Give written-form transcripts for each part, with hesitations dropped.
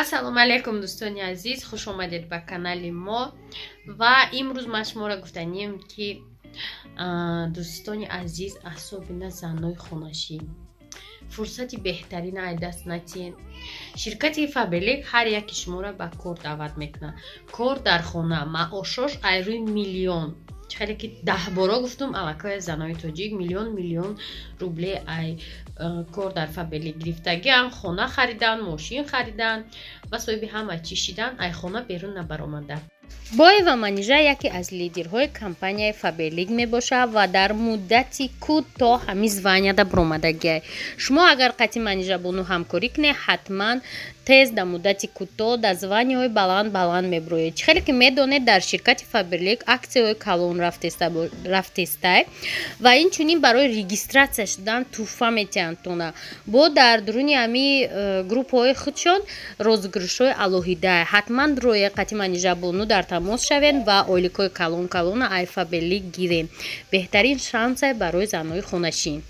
Ассалому алайкум, дӯстони азиз, хуш омадед ба канали мо. Ва имрӯз ман шуморо гуфтанием, ки дӯстони азиз, особенно занои хонашин, фурсати беҳтарина ай даст натиҳед. Ширкати Фаберлик ҳар яки шуморо ба кор даъват мекунад. Кор дар хона, маошош ай рӯи миллион. Хеле ки 10 боро гуфтум, аллакай занои тоҷик миллион миллион рубле ай кор дар Фаберлик гирифтагиам, хона харидан, мошин харидан ва соҳиби ҳама чӣ шидан, ай хона берун набаромада. Боева Манижа яке аз лидерҳои компанияи Фаберлик мебошад ва дар муддати кӯтоҳ ҳамин званияда баромадагиай. Шумо агар қати Манижа бону ҳамкорӣ кунед, ҳатман тез дар муддати кӯтоҳ дар званияҳои баланд баланд мебуроед. Чӣ хеле ки медонед, дар ширкати Фаберлик аксияҳои калон рафтестай ва инчунин барои регистрация шудан тӯҳфа метиҳанд тона. Бо дар дуруни ҳами группаҳои худшон розыгрышҳои алоҳида. Ҳатман роя қати Манижа бону дар тамос шавед ва ойликҳои калон калона ай Фаберлик гиред. Беҳтарин шансе барои занои хонашин.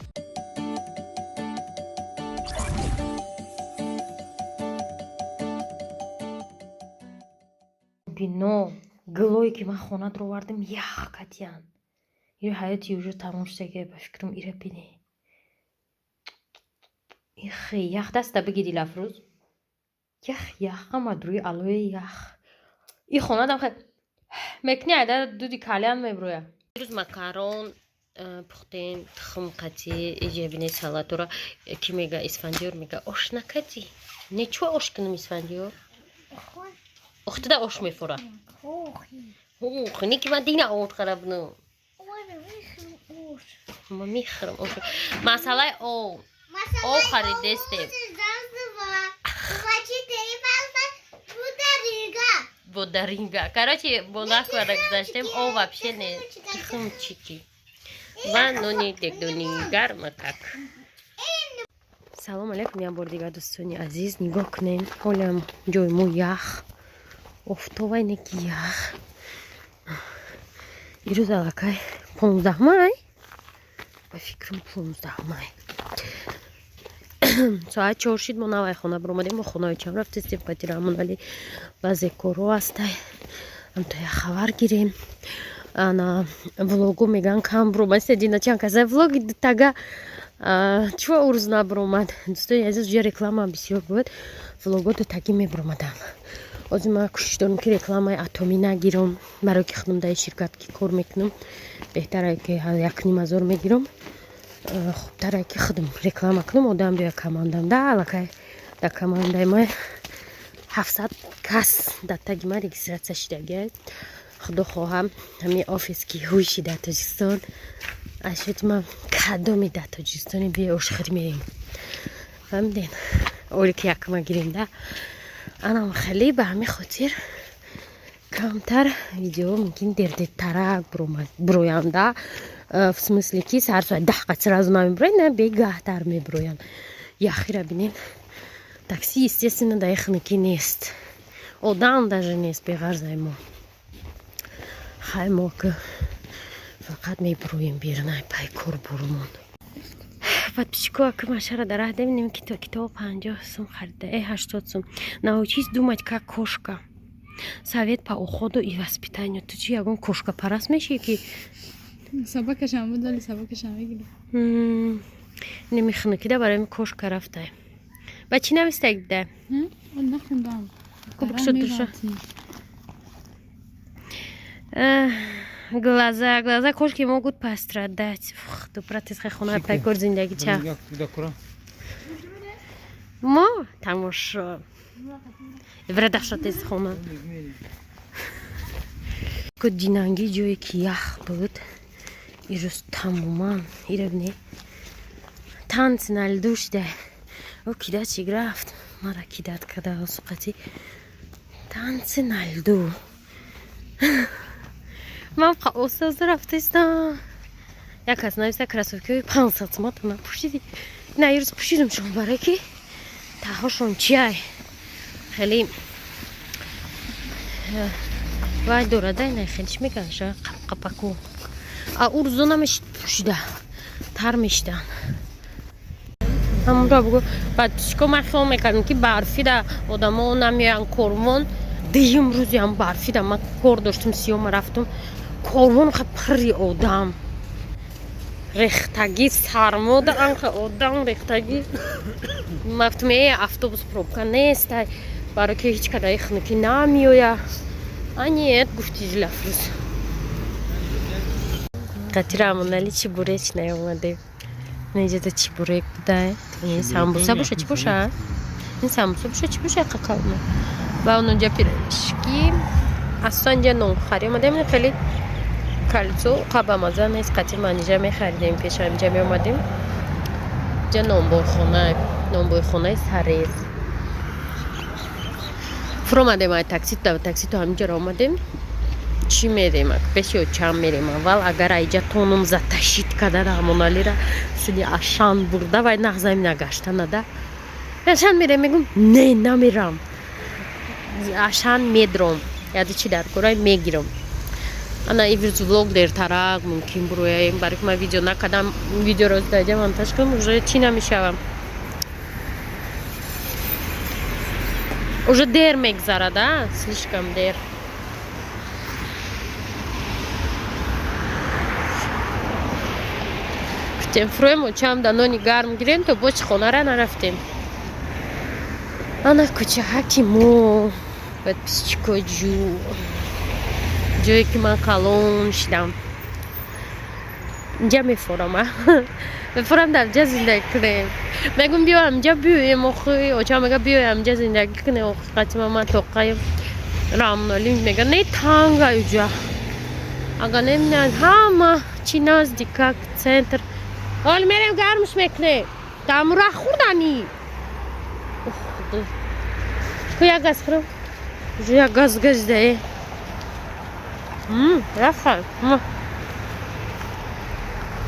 Бино гулое ки ман хона дуровардам, ях катиян. Ира ҳаёти уже тамом шудагия, ба фикрам. Ира бине, ихе ях, даста биги, Дилафрӯз, ях, ях, ҳама рӯи алои ях. И хонадам хе мекни, айда дуди кальян меброя. Рӯз макарон пухтем, тухм қатӣ. Иҷа бине, салатора ки мега, Исфандиёр мега, ош накадӣ? Не, чӯ ош кунам, Исфандиёр? Охтида ош мефура. Не ки ман дина ор харабну. Ма мехӯрам ош. Масъалаи об, об харидестем. Бодаринга, короче, бо наквада гузаштем, об вообще не, тухмчики ва нони дегдони гармакак. Салому алайкум як бор дигар, дӯстони азиз. Нигоҳ кунем, ҳолиам ҷои мо ях, офтобай неки ях. Ирӯз аллакай 15 май, ба фикрам, 15 май, соат 4 шид. Мо навай хона биромадем, мо хонаи чам рафтестем, қати Раҳмоналӣ баъзе корҳо ҳастай, ҳамто як хабар гирем. Ана влогу меган кам биромад, дина чанд каса влоги дутага чӯ урӯз набиромад. Дӯстони азиз, ҷа реклама бисёр буд, влого дутагӣ мебиромадам. Ҳозир ман кӯшиш дорам, ки рекламаи атомӣ нагирам, барое ки худам дар ширкат ки кор мекунам, беҳтаре ки 1,5 ҳазор мегирам, хубтаре ки худам реклама кунам, одам биёя командам да. Аллакай дар командаи ма 700 кас дар таги ман регистрация шидагиаст. Худо хоҳам, ҳамин офис ки ҳуйши дар Тоҷикистон ашоти ман кадоми дар Тоҷикистони биё ошхӯрӣ мерем, фаҳмиден, оли ки якма гирем да. Анам хеле ба ҳамин хотир камтар видео мумкин дердертарак бироям да, в смысле ки сар соат 10 қат сразу намебирояд, на, бегаҳтар мебироянд. Яхира бинем, такси, естественно, дар хунукӣ нест, одам даже нест. Беғарзаи мо хай, мо ки фақат мебироем берунай пай кор бурумон. Подписчико, аки машара дар раҳ бинем, ки китоб 50 сум харида, 80 сум. Научись думать как кошка, совет по уходу и воспитанию. Ту чи, ягон кошка параст мешӣ ки? Собакашам буд, вале собакашам мегирифт. Немихунукида барои кошка рафтай. Ба чӣ навистаг буда? Нахондам. Кубик. Глаза, глаза кошки могут пострадать. Ду протез хона пайкор зиндагӣ ча. Мо тамошо. Вредашотез хона. Динанги ҷое ки ях буд, ирӯз тамоман ирабне танцы на льду шуда. О, кидат чӣ рафт? Мара кидат када суқати танцы на льду. Ман осоза рафтаистам. Як кас нависта, кроссовкиҳои 500 сумата напӯшиди. На, ирӯз пӯшидам шон, барое ки таҳошон чиай, хеле вай дорада, ина хеле чӣ мегӯянд, қапқапаку. А ӯ рӯзо намешид пӯшида, тар мешидан. Ҳамонро бугӯ. Подписчико, ман хиёл мекардам, ки барфида одамо намеоянд корвон. Дуюм рӯзи ҳам барфида ман кор доштам, сиёма рафтам. Корвон ха пурри одам. Рехтагӣ сармо да анқа одам рехтагӣ. Ман гуфтам, э, автобус пробка нест, баро ки ҳеҷ кадаи хунукӣ намеоя. А нет, гуфти Дилафрӯз. Қатира Амонали чебурек наомадем. Неҷада чебурек буда. Ин самбуса боша, чӣ боша? Ин самбуса боша, чӣ боша қақалма? Ва онҷа пирожки. Асосан инҷа нонхарӣ омадем, хеле кольцо қабамаза нест, қатир манижа мехаридем, пеша инҷа меомадем. Инҷа нонбойхона, нонбойхонаи Сарез. Фуромадем ай такси, такси то ҳаминҷаро омадем. Чӣ мерем? Пеши очам мерем аввал, агар айҷа тонум затащить када Раҳмоналира сини Ашан бурда, вай нағзами нагашта нада. Ашан мерем, мегум, не, намерам. Ашан медром. Яди чи дар корай мегирам. Ана иврӯз влог дертарак мумкин бурояем, барои ки ман видео накардам, видеоро даҷа монтаж кунам, уже чӣ намешавам. Уже дер мегзарад, а? Слишком дер. Гуфтем, фурӯем, очам да нони гарм гирем, то бочи хонара нарафтем. Ана кӯчаҳаки мо, подписчико ҷу. Ҷое ки ман калон шидам. Инҷа мефорам, а? Мефорам дар ҷа зиндагӣ кунем. Мегум, биё ҳаминҷа биёем, охи. Очам мега, биё ҳаминҷа зиндагӣ кунем, охи, қатима ман тоқаем. Рамноли мега, не, танга уҷа. Ага неминад ҳама чи наздикак центр. Ҳол мерем гармш мекунем. Дамура хӯрданӣ. Ох, худо. Ку як газ хӯрам. Уже як газ газидае. Яха.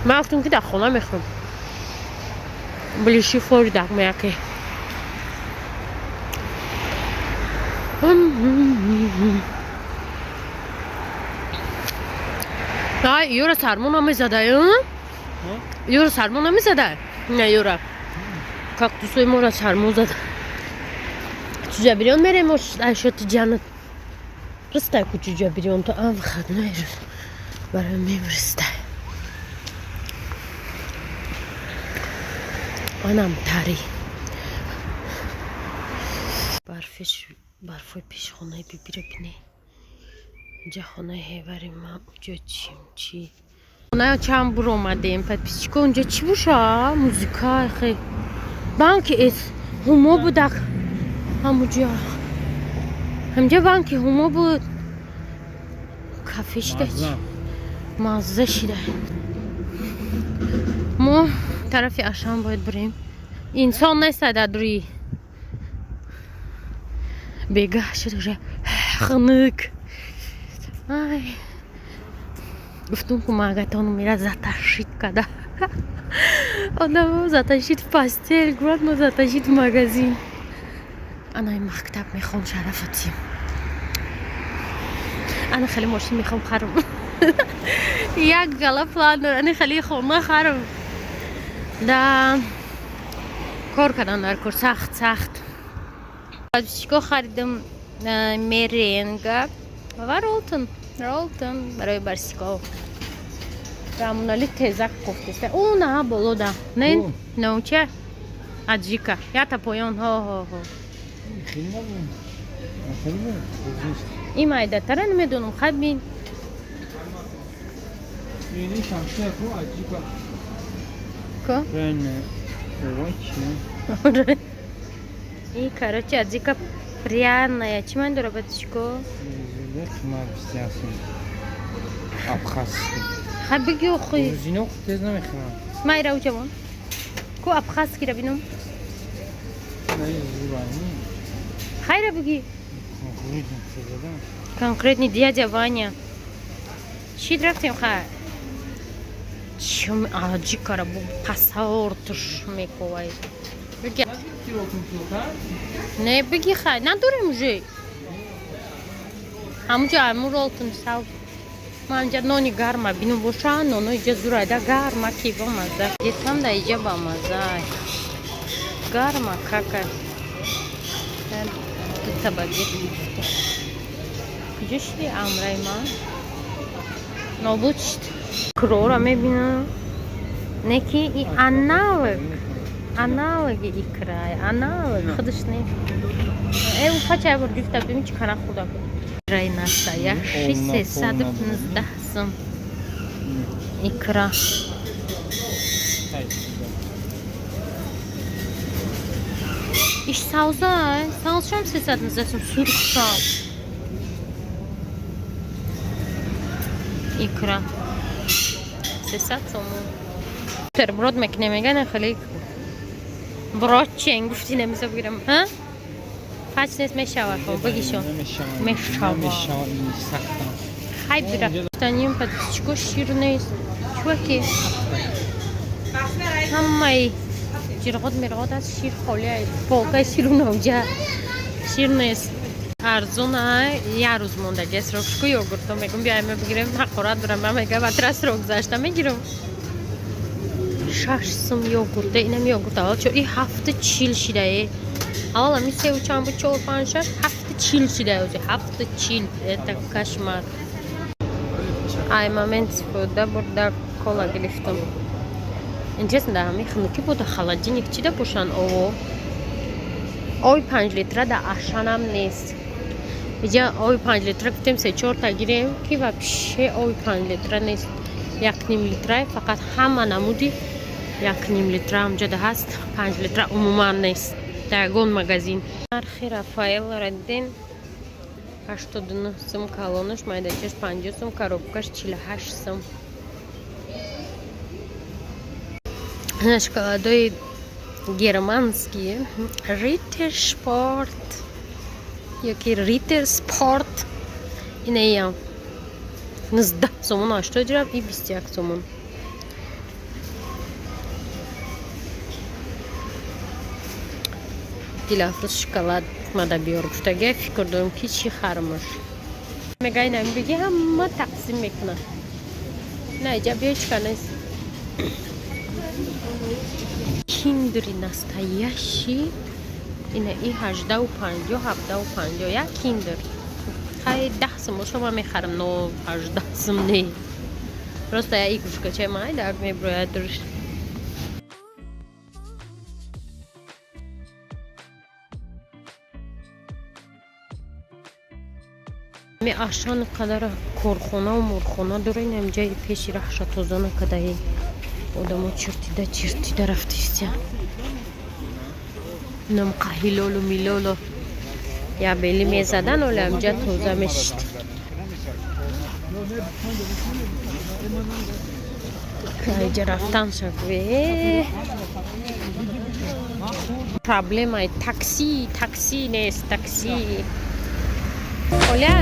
Ман гуфтам, ки дар хона мехӯрам. Блиши хӯридак меяке. Ай, юра сармо намезадай, Юра сармо намезадай? Не, Юра. Кактусои моро сармо зада. Чуҷа бирён мерем, айшоти ҷаннат. Рыстай ку чуҷа бирён то ан выходной рӯз барои мемристай. Анам тари. Барфиш барфои пеши хонаи бибиро бинед. Инҷа хонаи ҳевари ман, уҷо чим чӣ. Хонаи чанд буромадем, подписчико, унҷа чӣ боша? Музыка хе. Банки эс ҳумо будак. Ҳамуҷа. Ҳамҷа банки ҳумо буд. Кафе шида. Мазза шида. Мо тарафи Ашан бояд бирем. Инсон нест дар дури. Бегаҳ шуд уже хунук. Ай. Гуфтум ку магатон мера затащить када. Одамо затащить в постель, гурат мо затащить в магазин. Ана ин мактаб мехом шарафати. Ана хеле мошин мехом харам. Як гала план дорам, ана хеле хона харам. Да кор кардан дар кор сахт сахт. Чико харидам меренга ва ролтон. Ролтон барои барсико. Рамонали тезак кофтеста. О, на боло да. Не, науча. Аджика. Ята поён. Ҳо, ҳо, ҳо. Ин майдатара намедонам, хай бин. Ко? И, короче, аджика пряная. Чӣ ман дора батишко? Абхазский. Хай бигӣ охи. Грузино тез намехӯрам. Майра уҷавон. Ку абхазскира бинам. Хайра бигӣ. Конкретный дядя Ваня. Чӣ рафтем хай? Чим аджикара бу пасаортуш мековай. Бигӣ. Не бигӣ хай, надорем уже. Ҳамуҷа ҳаму ролтон сав. Ман инҷа нони гарма бинум боша, ноно иҷа зурайда гарма ки бамаза. Детам да иҷа бамаза. Гарма кака. Дута багет гирифта. Куҷо шуди амраи ман? Нобуд шуд. Крора мебинам. Не ки и аналог. Аналоги икрай. Аналог. Худаш не. Э, пача бор гирифта будем, чӣ кана хӯрда буд. Икраи настоящий 315 сум. Икра. Иш савза, савзшам 319 сум, сурх сав. Икра. 300 сомон. Бутерброд мекунем, меган хеле брод чен гуфти намиза бигирам, ҳа? Пач нест мешава, хо бигишо. Мешава. Мешава, сахтам. Хай бира. Гуфтаним подписчико шир нест. Чуваки. Ҳамаи ҷирғот мирғот аз шир холӣ ай. Полкаи ширу навҷа. Шир нест. Арзон ай, як рӯз мондаги срокшку йогурто мегум биай ма бигирем, ҳақорат дорам, ман мегам атра срок гузашта мегирам. 6 сум йогурт, инам йогурт аввал чо и 7.40 шидае. Аввал ами сеу чанд буд, чор, панҷ, шаш, 7.40 шидае ози, 7.40. Это кошмар. Ай момент истифода бурда кола гирифтам. Интересно, да ҳамин хунукӣ буда холодильник чида бошанд ово? Оби 5 литра да Ашанам нест. Иҷа оби 5 литра гуфтем се чорта гирем, ки вообще оби 5 литра нест. 1,5 литрае фақат ҳама намуди 1,5 литра ҳамҷода ҳаст, 5 литра умуман нест дар ягон магазин. Нархи Рафаэл радден 89 сум калонаш, майдачаш 50 сум, коробкаш 48 сум. Шоколадои германские Риттер Спорт ёки Риттер Спорт инаям 19 сомон 80 дирам и 21 сомон. Дилафрӯз шоколад мада биёр гуфтага, фикр дорам ки чӣ хармаш. Мега инами биги ҳама тақсим мекунад. На иҷа биё чӣ нест. Киндери настоящий ина и 18.50, 17.50 як киндер. Хай 10 сум боша ман мехарам, но 18 сум не. Просто я игрушка чай май дар меброяд дуруш. Ми Ашан қадар корхонаву морхона дора, инам ҷайи пеши раҳша тоза накадаи. Одамо чиртида чиртида рафтистиян. Инам қаҳилолу милолу я бели мезадан, оле амҷа тоза мешид. Иҷа рафтан шаве. Проблемаи такси, такси нест, такси. Оля.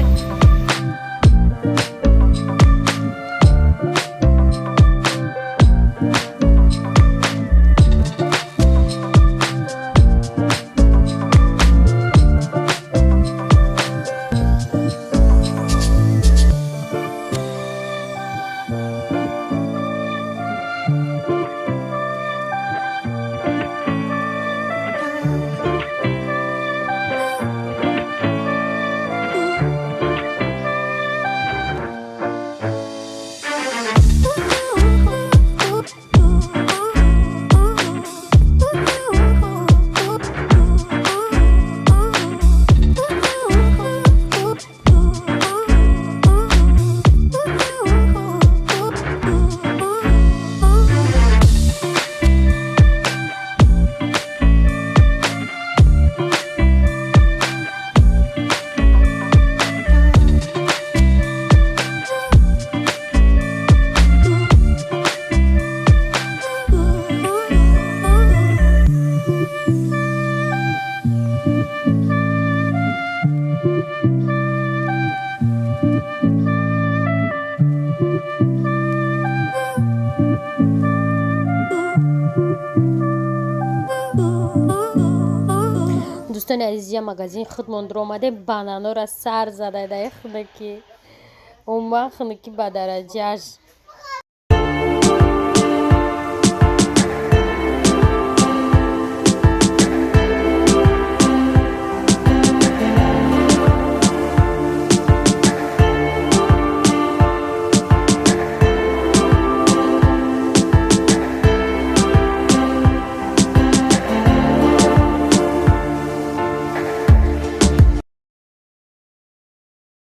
Дӯстони азиз, я магазин худмон дуромадем, бананора сар зада дай хунукӣ. Умуман хунукӣ ба дараҷааш.